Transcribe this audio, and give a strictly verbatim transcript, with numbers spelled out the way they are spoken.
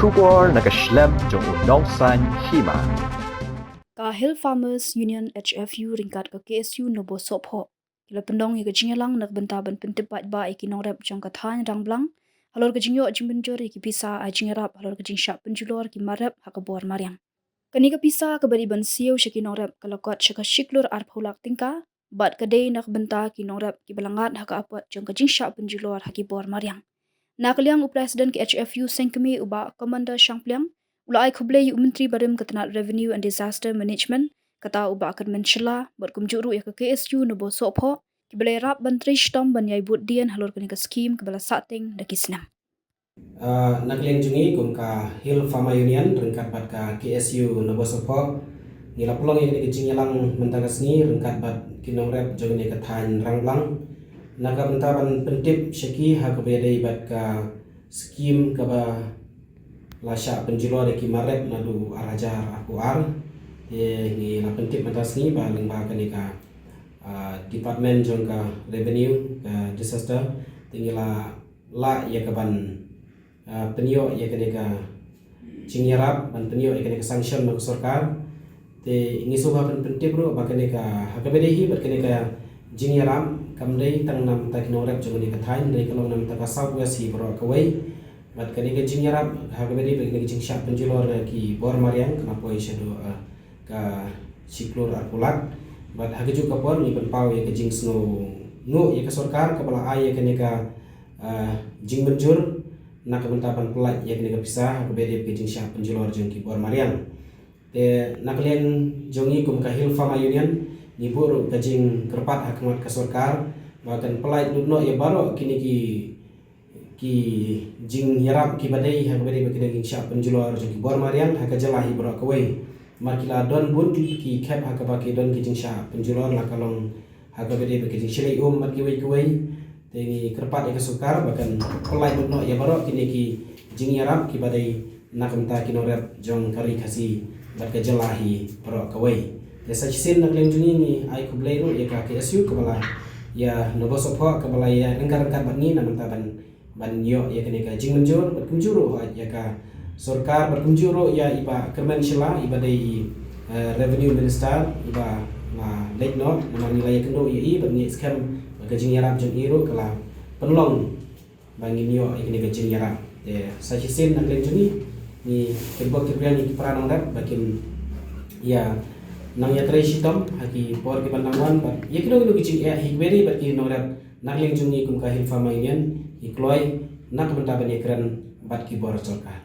Khubor na ka shlem jong u nongsaiñ hima. Ka Hill Farmers Union, H F U, ryngkat ka K S U Nobosohphoh ki la pynlong ïa ka jingïalang na ka bynta ban pyntip paidbah ïa ki nongrep jong ka thaiñ Rangblang halor ka jingïoh jingmynjur ïa ki pisa ai jingïarap halor ka jingshah pynjulor ki mar rep ha ka bor mariang. Kane ka pisa kaba dei ban siew sha ki nongrep ka la kot sha ka shi klur arphew lak tyngka, bad ka dei na ka bynta ki nongrep kiba la ngat ha ka apot jong ka jingshah pynjulor ha ki bor mariang. Na ka liang u President ka H F U seng kmie u Bah Commander Shangpliang u la ai khublei ïa u Myntri barim ka tnat Revenue and Disaster Management, kata u Bah Kyrmen Shylla, bad kumjuh ruh ïa ka K S U Nobosohphoh, kiba la ïarap ban trei shitom ban ïai bud dien halor kane ka skhim kaba la sahteng da ki snem. Ah, na ka liang jong ngi kum ka Hill Farmer Union ryngkat bad ka K S U Nobosohphoh, ngi la pynlong ïa kane ka jingïalang mynta ka sngi ryngkat bad ki nongrep jong kane ka thaiñ Rangblang na ka bynta ban pyntip sha ki ha kaba ïadei bad ka skhim kaba la shah pynjulor ïa ki mar rep naduh ar hajar arphew ar. Te ngi la pyntip mynta sngi ba lyngba kane ka, ah, department jong ka revenue, ka disaster, te ngi la lah ïa ka ban, ah, pynïoh ïa kane ka jingïarap, ban pynïoh ïa kane ka sanction na ka sorkar. Te ngi sngewbha ban pyntip ruh ba kane ka, ha kaba dei hi bad kane ka jingïarap kam dei tang na bynta ki nongrep jong kane ka thaiñ, dei ka long na bynta ka South West hi baroh kawei. Bad kane ka jingïarap ha kaba dei bad kane ka jingshah pynjulor ki bor mariang ka la poi shaduh, ah, ka shi klur arphew lak. Bad ha kajuh ka por ngi pynpaw ïa ka jingsngewnguh ïa ka sorkar kaba la ai ïa kane ka, ah, jingmynjur na ka bynta ban pyllait ïa kane ka pisa ha kaba dei ka jingshah pynjulor jong ki bor mariang. Te na ka liang jong ngi kum ka Hill Farmer Union, ngi buh ruh ka jingkyrpad ha khmat ka sorkar ba kan pyllait lut noh ïa baroh kine ki, ki jingïarap kiba dei ha kaba dei bad kine ki jingshah pynjulor jong ki bor mariang ha ka jylla hi baroh kawei. Namar ki la don bun ki khep ha kaba ki don ki jingshah pynjulor, la ka long ha kaba dei bad ki jingshlei um bad kiwei kiwei. Te ngi kyrpad ïa ka sorkar ba kan pyllait lut noh ïa baroh kine ki jingïarap kiba dei na ka bynta ki nongrep jong ka ri Khasi bad ka jylla hi baroh kawei. Te sa shisien na ka liang jong ngi ngi ai khublei ruh ïa ka K S U kaba la, ïa Nobosohphoh kaba la ïa ryngkat ryngkat bad ngi na ka bynta ban, ban ïoh ïa kane ka jingmynjur, bad kumjuh ruh ïa ka sorkar, bad kumjuh ruh ïa i Bah Kyrmen Shylla iba dei i, eh, Revenue Minister iba la leit noh, namar ngi la ïakynduh ïa i bad ngi skhem ba ka jingïarap jong i ruh ka la pynlong ba ngin ïoh ïa kane ka jingïarap. Te sa shisien na ka liang jong ngi ngi kyrpad kyrpad ïa ki para nongrep ba kin ïa nang ïatrei shitom ha ki por kiban nang wan, bad ïa kino kino ki jingeh hi kaba dei bad ki nongrep, na ka liang jong ngi kum ka Hill Farmer Union ngi kloi na ka bynta ban ïakren bad ki bor sorkar.